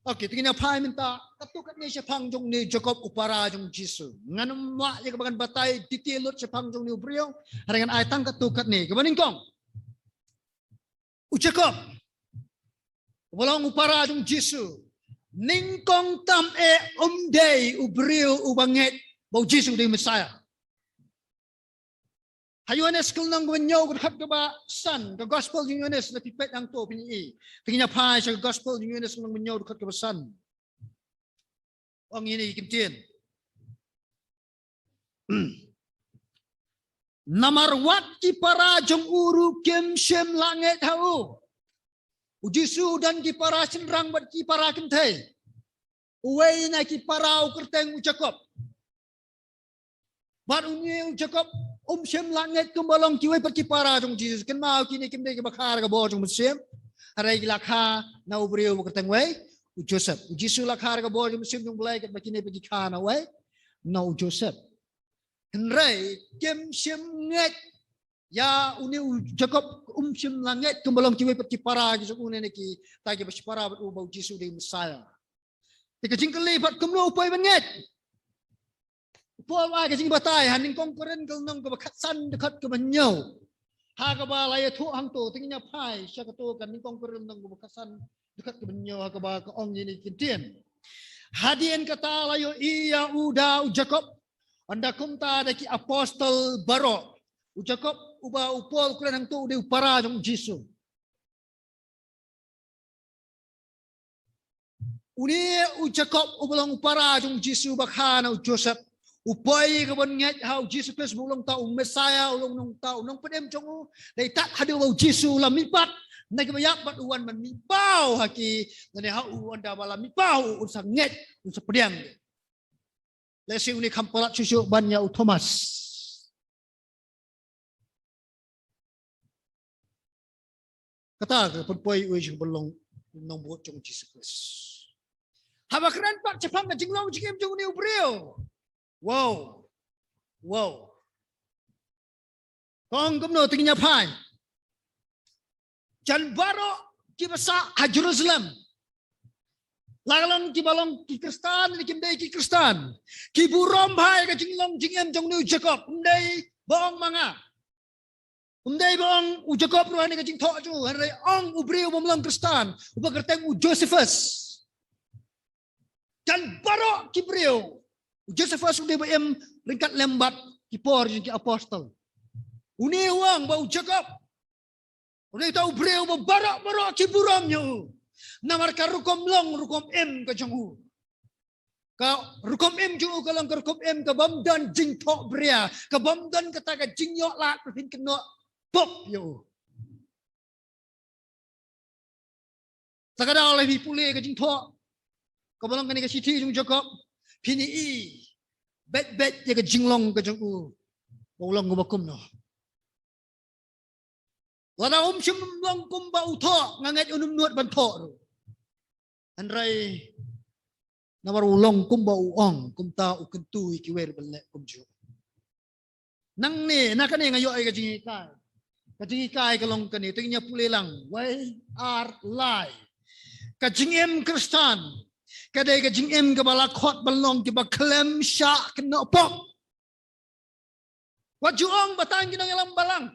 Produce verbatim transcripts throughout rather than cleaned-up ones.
Okay, te ngin ïa phai mynta katto katne shaphang jong une u Jakob u para jong u Jisu. Ngan ym lah ïa kaba ngan batai detail lut shaphang jong une u briew. Hynrei ngan ai tang katto katne. Kaba nyngkong, u Jakob uba long u para jong u Jisu, nyngkong tam eh um dei u briew uba ngeit ba u Jisu u dei u Messiah. Ha Ïohannes ka lynnong kaba hynñiew ka dkhot kaba san, ka gospel jong u Ïohannes, lada phi peit hangto phin ïohi. Te ngin ïa phai sha ka gospel jong u Ïohannes ka lynnong kaba hynñiew ka dkhot kaba san. Ong ïa kine ki ktien. Namar wat ki para jong u ruh kim shym la ngeit ha u. U Jisu u don ki para shynrang bad ki para kynthei. Uwei na ki para u kyrteng u Jakob. Bad une u Jakob um shym la ngeit kumba long kiwei pat ki para jong u Jisu. Kynmaw, kine kim dei kiba kha da ka bor jong u Mynsiem. Hynrei ki la kha na u briew uba kyrteng uwei, u Joseph. U Jisu la kha da ka bor jong u Mynsiem jong u Blei, katba kine pat ki kha na uwei, na u Joseph. Hynrei kim shym ngeit ïa une u Jakob, um shym la ngeit kumba long kiwei pat ki para ki jong u ne, ne kita kiba shipara bad u ba u Jisu u dei u Messiah. Te ka jingkylli pat, kumno u poi ban ngeit? U Paul u ai ka jingbatai ha Nyngkong Korinth ka lynnong kaba khatsan, dkhot kaba hynñiew. Ha kaba la ïathuh hangto, te ngin ïa phai sha kato ka Nyngkong Korinth lynnong kaba khatsan, dkhot kaba hynñiew, ha kaba ka ong ïa kine ki ktien. Hadien kata la ïohi ïa u da u Jakob, ynda kumta da ki apostol baroh. U Jakob uba u Paul u kren hangto u dei u para jong u Jisu. Une u Jakob uba long u para jong u Jisu ba kha na u Joseph, u poi ka ban ngeit ha u Jisu Khrist ba u long uta u Messiah, u long uta u nongpynim jong u. Dei tad haduh ba u Jisu u la mihpat na kiba ïap bad u wan ban mihpaw ha ki, lane ha u, ynda ba la mihpaw u, un sa ngeit, un sa pdiang. Lehse une kham palat shuh shuh ban ïa u Thomas. Kata ka pynpoi uwei jong ki ba long nongbud jong u Jisu Khrist. Haba kren pat shaphang ka jinglong jingim jong une u briew. Wow. Wow. Ka ong kumno, te ngin ïa phai. Jan baroh kiba sah ha Jerusalem, la ka long kiba long ki Khristan ne kim dei ki Khristan, ki burom bha ïa ka jinglong jingim jong une u Jakob. Um dei ba ong ma nga, um dei ba ong u Jakob ruh ha kane ka jingthoh jong u, hynrei ong u briew bym long Khristan uba kyrteng u Josephus. Jan baroh ki briew, u Josephus u dei ba im ryngkat lem bad ki por jong ki apostol. Une u ong ba u Jakob u dei uta u briew ba baroh baroh ki burom ïa u. Namar ka rukom long rukom im ka jong u. Ka rukom im jong u ka long ka rukom im ka bym don jingthohbria, ka bym don kata ka jingïoh lad ba phin kynnoh pop ïa u. Te ka daw lada phi pule ka jingthoh kaba long kane ka shithi jong u Jakob, phin ïohi beit beit ïa ka jinglong ka jong u ba u long uba kumno. Lada um shym long kumba u thoh, nga ngeit un ym nud ban thoh ruh. Hynrei namar u long kumba u ong, kumta u kyntu ïa kiwei ruh ban leh kumjuh. Nangne, na kane nga ïoh ïa ka jinghikai. Ka jinghikai ka long kane, te ngin ïa pule lang. Wei, ar, lai. Ka jingim Khristan ka dei ka jingim kaba la khot ban long kiba khlem shah kynnoh pop. Wat ju ong ba tang ki nongïalam balang.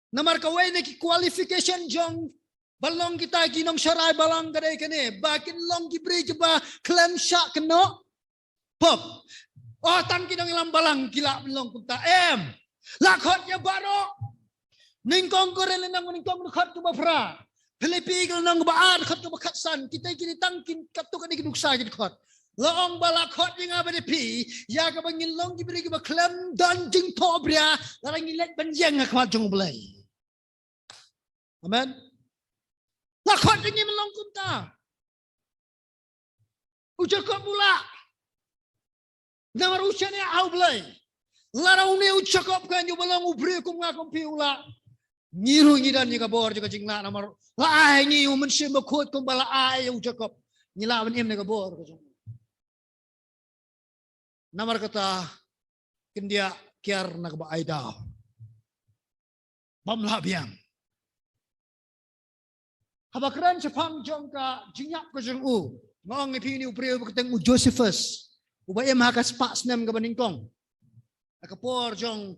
Namar kawei na ki qualification jong ban long kita ki nongsharai balang ka dei kane, ba kin long ki briew kiba khlem shah kynnoh pop. Oh, tang ki nongïalam balang ki lah ban long kumta, em. La khot ïa baroh. Nyngkong Korinth lynnong, nyngkong dkhot kaba phra. Philippi ka lynnong kaba ar dkhot kaba khatsan. Kita kine tang kin katto katne ki nuksa ki dkhot. La ong ba la khot ïa nga bad ïa phi ïa kaba ngin long ki briew kiba khlem don jingthohbria lada ngi leit ban ïeng ha khmat jong U Blei. Amen. La khot ïa ngi ban long kumta. U Jakob u lah. Namar u shaniah ha U Blei. Lada une u Jakob kan ïoh ba long u briew kum nga kum phi u lah, ngi ruh ngi don ïa ka bor jong ka jinglah namar la ai ngi u Mynsiem Bakhuid kumba la ai ïa u Jakob. Ngi lah ban im na ka bor ka jong u. Namar kata, kyndiah kiar na kaba ai daw. Bym lah biang. Haba kren shaphang jong ka jingïap ka jong u, nga ong ïa phi, une u briew ba kyrteng u Josephus, uba im ha ka spah snem kaba nyngkong. Ha ka por jong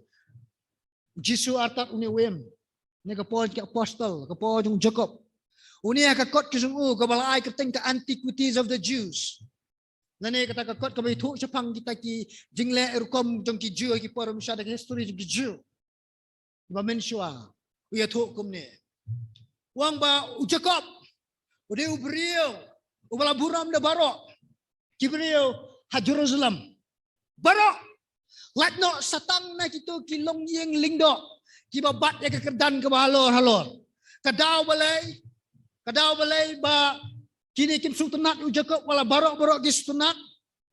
u Jisu artat une u im. Ne ka por ki apostol, ka por jong u Jakob. Une ha ka kot ka jong u kaba la ai kyrteng ka Antiquities of the Jews. Lane kata ka kot kaba ïathuh shaphang kita ki jingleh rukom jong ki Jiw, ki por ba shad, ka history jong ki Jiw. Ba mynshuwa u ïathuh kumne. U ong ba u Jakob u dei u briew uba la burom da baroh ki briew ha Jerusalem. Baroh, lait noh sa tang na kito ki longïing lyngdoh kiba bat ïa ka kyrdan kaba halor halor. Ka daw balei, ka daw balei ba kine kim sngewtynnat ïa u Jakob, wat la baroh baroh ki sngewtynnat?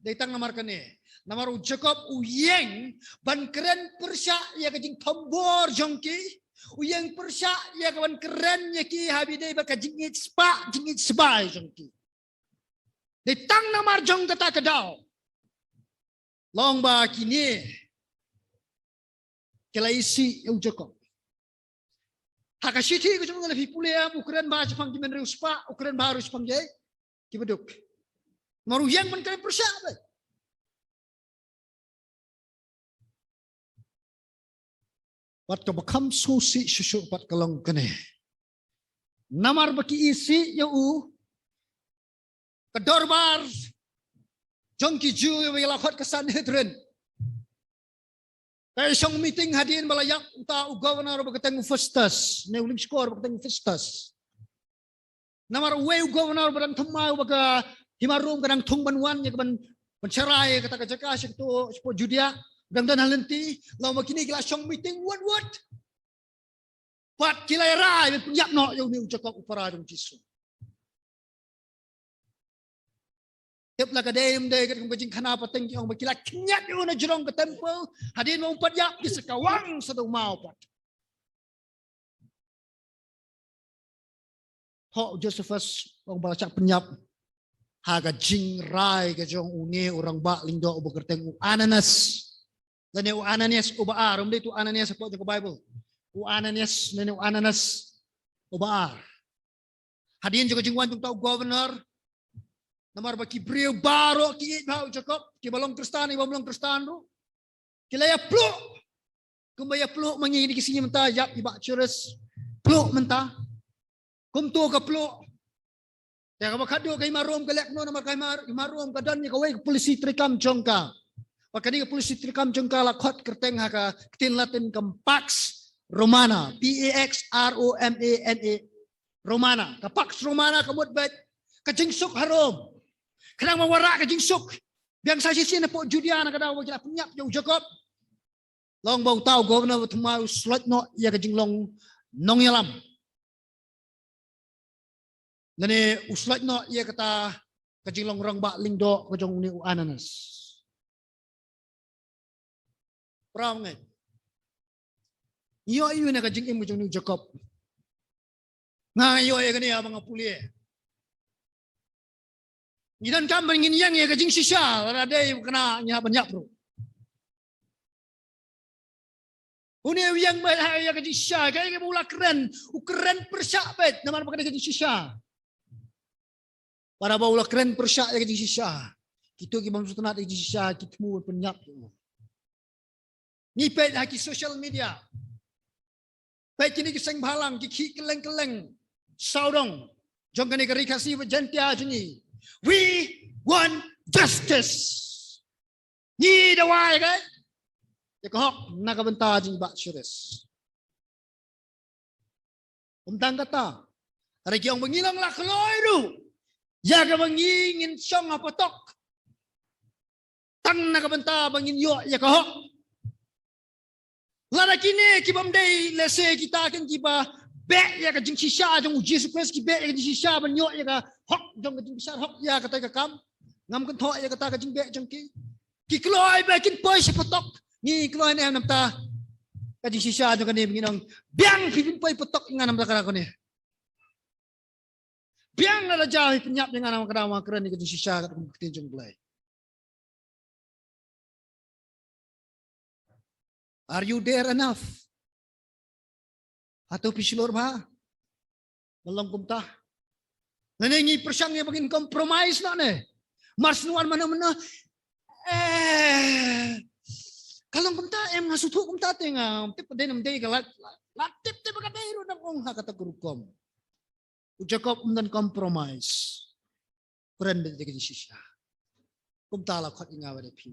Dei tang namar kane. Namar u Jakob u ïeng ban kren pyrshah ïa ka jingthombor jong ki. U ïeng pyrshah ïa ka ban kren ïa ki ha ba ïadei bad ka jingïeit spah, jingïeit sbai jong ki. Dei tang namar jong kata ka daw long ba kine ki la isih ïa u Jakob. Ha ka shithi ka jong u, lada phi pule, em, u kren bha shaphang ki men riewspah, u kren bha ruh shaphang kiei, kiba duk. Namar u ïeng ban kren pyrshah beit. Bad kaba kham sngewsih shuh shuh pat ka long kane. Namar ba ki isih ïa u, ka dorbar jong ki Jiw ïa ba la khot ka Sanhedrin ka shong meeting hadien ba la ïap uta u governor ba kyrteng u Festus, ne u lymshkor ba kyrteng u Festus. Namar uwei u governor ba dang thymmai uba ka hima Rom ka dang thung ban wan ïa ka ban, ban sharai ïa kata ka jaka sha kato, shapoh Judia, ba dang don ha lynti. Long ba kine ki la shong meeting wut wut. Bad ki la ïarai ban pynïap noh ïa une u Jakob u para jong u Jisu. Tip la ka dei ym dei katkum ka jingkhana pateng, ki ong ba ki la khynñiat ïa u na jrong ka temple. Hadien ba um pat ïap, ki sa kawang sa da u maw pat. Hooid, u Josephus u ong ba la shah pynïap ha ka jingrai ka jong une u rangbah lyngdoh uba kyrteng u Ananias. Lane u Ananias uba ar, um dei uto u Ananias hapoh jong ka Bible. U Ananias, lane u Ananias uba ar. Hadien jong ka jingwan jong uta u governor, namar ba ki briew baroh ki ïeit bha ha u Jakob, kiba long Khristan, kiba ym long Khristan ruh, ki la ïapluh. Kumba ïapluh ma ngi kine ki sngi mynta, ïap i Bah Cyrus, pluh mynta. Kumto ka pluh. Te kaba khatduh, ka hima Rom ka leh kumno? Namar ka hima, hima Rom ka don ïa kawei ka polisi treikam jong ka. Bad kane ka polisi treikam jong ka la khot kyrteng ha ka ktien Latin ka Pax Romana, P A X R O M A N A, Romana. Ka Pax Romana ka mut beit ka jingsuk ha Rom. Khnang ba wanrah ka jingsuk, biang sa shisien hapoh Judia na ka daw ba ki la pynïap ïa u Jakob. Long ba uta u governor ba thymmai u sloit noh ïa ka jinglong nongïalam. Lane u sloit noh ïa kata ka jinglong rangbah lyngdoh ka jong une u Ananias. Para bangeit, ïoh ïa une ka jingim ka jong une u Jakob. Nga ïoh ïa kane haba nga pule. Ngi donkam ba ngin ïeng ïa ka jingshisha, lada dei kane ngi hap ban ïap ruh. Une u ïeng beit ha ïa ka jingshisha, kaei kaba u la kren, u kren pyrshah beit namar ba ka dei ka jingshisha. Para ba u la kren pyrshah ïa ka jingshisha, kito ki bym sngewtynnat ïa ka jingshisha ki thmu ban pynïap ïa u. Ngi peit ha ki social media. Peit kine ki seng bhalang ki khih kylleng kylleng sawdong jong kane ka Ri Khasi bad Jaiñtia jong ngi. We want justice. Ngi dawa ïa ka, ïa ka hok na ka bynta jong i Bah Cyrus. Ym tang kata, hynrei ki ong ba ngi long la kloi ruh ïa kaba ngi ngin shong ha patok tang na ka bynta ba ngin ïoh ïa ka hok. Lada kine ki bym dei lehse kita kin kiba beh ïa ka jingshisha jong u Jisu Khrist, ki beh ïa ka jingshisha ban ïoh ïa ka hok jong ka jingbishar hok ïa kata ka kam, ngam kynthoh ïa kata ka jingbeh jong ki. Ki kloi ba kin poi sha patok, ngi kloi ne em namar ka jingshisha jong kane, ba ngin ong biang phi pynpoi patok ïa nga namar kane. Biang lada jia phi pynïap ïa nga namar kane, nga kren ïa ka jingshisha katkum ka ktien jong U Blei. Are you dare enough? Hato phi shlur bha ban long kumta? Lane ngi pyrshang ïa ba ngin compromise noh ne. Mar shu wan mano mano. Eh. Ka long kumta em, nga sngewthuh kumta te, nga tip dei nam dei, ka la, la, la tip te ba ka dei ruh, nang ong ha kata ka rukom. U Jakob um don compromise. Kren beit ïa ka jingshisha. Kumta la khot ïa nga bad ïa phi.